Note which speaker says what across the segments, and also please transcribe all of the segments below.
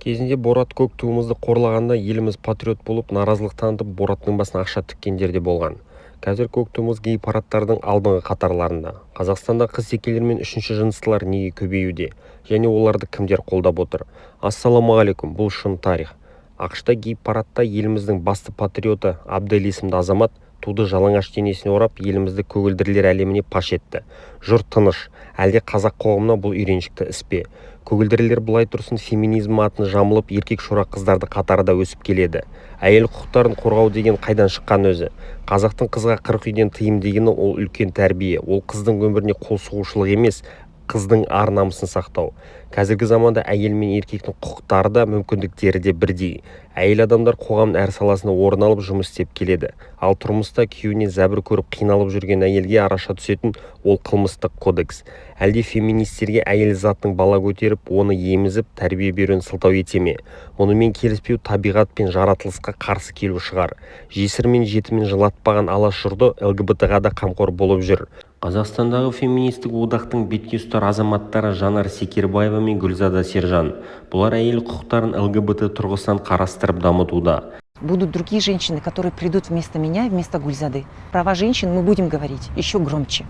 Speaker 1: Кезінде Борат көк туымызды қорлағанда, еліміз патриот болып, наразылық танытып, Бораттың басына ақша тіккендер де болған. Қазір көк туымыз гей-парадтардың алдыңғы қатарларында. Қазақстанда қызтекелер мен үшінші жыныстылар неге көбеюде және оларды кімдер қолдап отыр? Ассалаумағалейкум, бұл шын тарих. АҚШ-та гей-парадта еліміздің басты патриоты Абдель есімді азамат туды жалаңаш денесіне орап, елімізді көгілдірлер әлеміне паш етті. Жұрт тыныш. Әлде қазақ қоғамына бұл үйреншікті іс пе? Көгілдірлер былай тұрсын, феминизм атын жамылып, еркек шора қыздарды қатары да өсіп келеді. Әйел құқықтарын қорғау деген қайдан шыққан өзі? Қазақтың «Қызға 40 үйден тыйым» дегені – ол үлкен тәрбие. Ол қыздың өміріне қол сұғушылық емес, қыздың ар-намысын сақтау. Қазіргі заманда әйел мен еркектің құқықтары да, мүмкіндіктері де бірдей. Әйел адамдар қоғамның әр саласында орын алып, жұмыс істеп келеді. Ал тұрмыста күйеуінен зәбір көріп, қиналып жүрген әйелге араша түсетін ол Қылмыстық кодекс. Әлде феминистерге әйел затының бала көтеріп, оны емізіп, тәрбие беруін сылтау ете ме? Мұнымен келіспеу табиғат пен жаратылысқа қарсы келу шығар. Жесір мен жетімін жылатпаған Алаш жұрты ЛГБТ-ға да қамқор болып жүр. Қазақстандағы феминистік одақтың бетке ұстар азаматтары Жанар Секербаева мен Гүлзада Сержан. Бұлар әйел құқықтарын ЛГБТ тұрғысынан қарастырып, дамытуда.
Speaker 2: Будут другие женщины, которые придут вместо меня и вместо Гульзады. Права женщин мы будем говорить еще громче.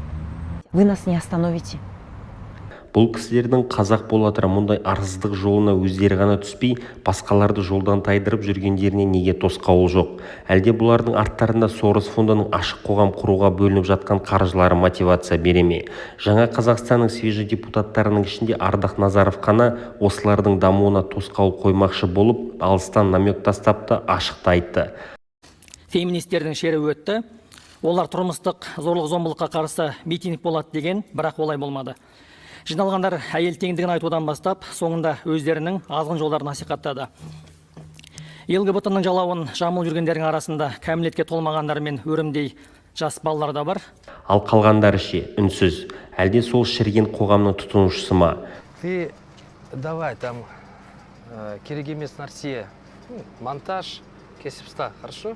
Speaker 2: Вы нас не остановите.
Speaker 1: Бұл кісілердің қазақ бола тұра мұндай арсыздық жолына өздері ғана түспей, басқаларды жолдан тайдырып жүргендеріне неге тосқауыл жоқ? Әлде бұлардың арттарында Сорос фондының ашық қоғам құруға бөлініп жатқан қаржылары мотивация бере ме? Жаңа Қазақстанның свежий депутаттарының ішінде Ардақ Назаров қана осылардың дамуына тосқауыл қоймақшы болып, алыстан намек тастап та, ашық та айтты.
Speaker 3: Феминистердің шеруі өтті. Олар тұрмыстық зорлық зомбылыққа қарсы митинг болады деген, бірақ олай болмады. Жиналғандар әйел теңдігін айтудан бастап, соңында өздерінің азғын жолдарын насихаттады. ЛГБТ ның жалауын жамылып жүргендердің арасында кәмелетке толмағандар мен өрімдей жас балалар да бар.
Speaker 1: Ал қалғандары ше? Үнсіз. Әлде сол шіріген қоғамның тұтынушысы ма?
Speaker 4: Ты давай там керек емес нәрсе, ну, монтаж кесіп таста, хорошо?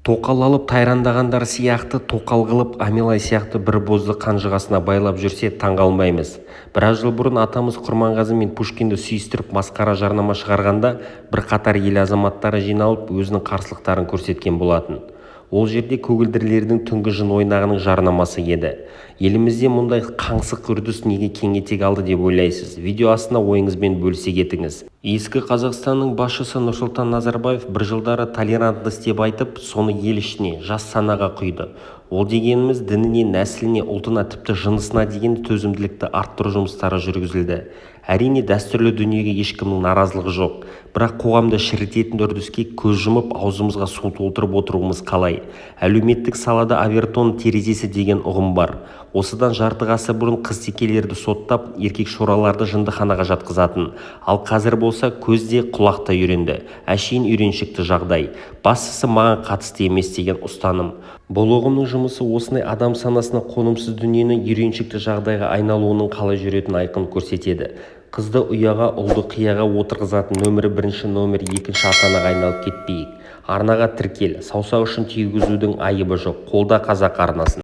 Speaker 1: Тоқал алып тайраңдағандар сияқты тоқал қылып, Амилай сияқты бір бозды қанжығасына байлап жүрсе, таңғалмаймыз. Біраз жыл бұрын атамыз Құрманғазы мен Пушкинді сүйістіріп, масқара жарнама шығарғанда, бірқатар ел азаматтары жиналып, өзінің қарсылықтарын көрсеткен болатын. Ол жерде көгілдірлердің түнгі жын ойнағының жарнамасы еді. Елімізде мұндай қаңсық үрдіс неге кең етек алды деп ойлайсыз? Видео астына ойыңызбен бөлісе кетіңіз. Ескі Қазақстанның басшысы Нұрсұлтан Назарбаев бір жылдары толерантность деп айтып, соны ел ішіне, жас санаға құйды. Ол дегеніміз дініне, нәсіліне, ұлтына, тіпті жынысына деген төзімділікті арттыру жұмыстары жүргізілді. Әрине, дәстүрлі дүниеге ешкімнің наразылығы жоқ, бірақ қоғамды шірітетін үрдіске көз жұмып, аузымызға су толтырып отыруымыз қалай? Әлеуметтік салада Овертон терезесі деген ұғым бар. Осыдан жарты ғасыр бұрын қызтекелерді соттап, еркек шораларды жындыханаға жатқызатын. Ал қазір болса көз де, құлақ та үйренді. Әшейін үйреншікті жағдай. Бастысы, маған қатысты емес деген ұстаным. Бұл ұғымның жұмысы осындай адам санасына қонымсыз дүниені үйреншікті жағдайға айналуының қалай жүретінін айқын көрсетеді. Қызды ұяға, ұлды қияға отырғызатын нөмірі бірінші, нөмірі екінші ата-анаға айналып кетпейік. Арнаға тіркел, саусақ ұшын тигізудің айыбы жоқ. Қолда Қазақ арнасын.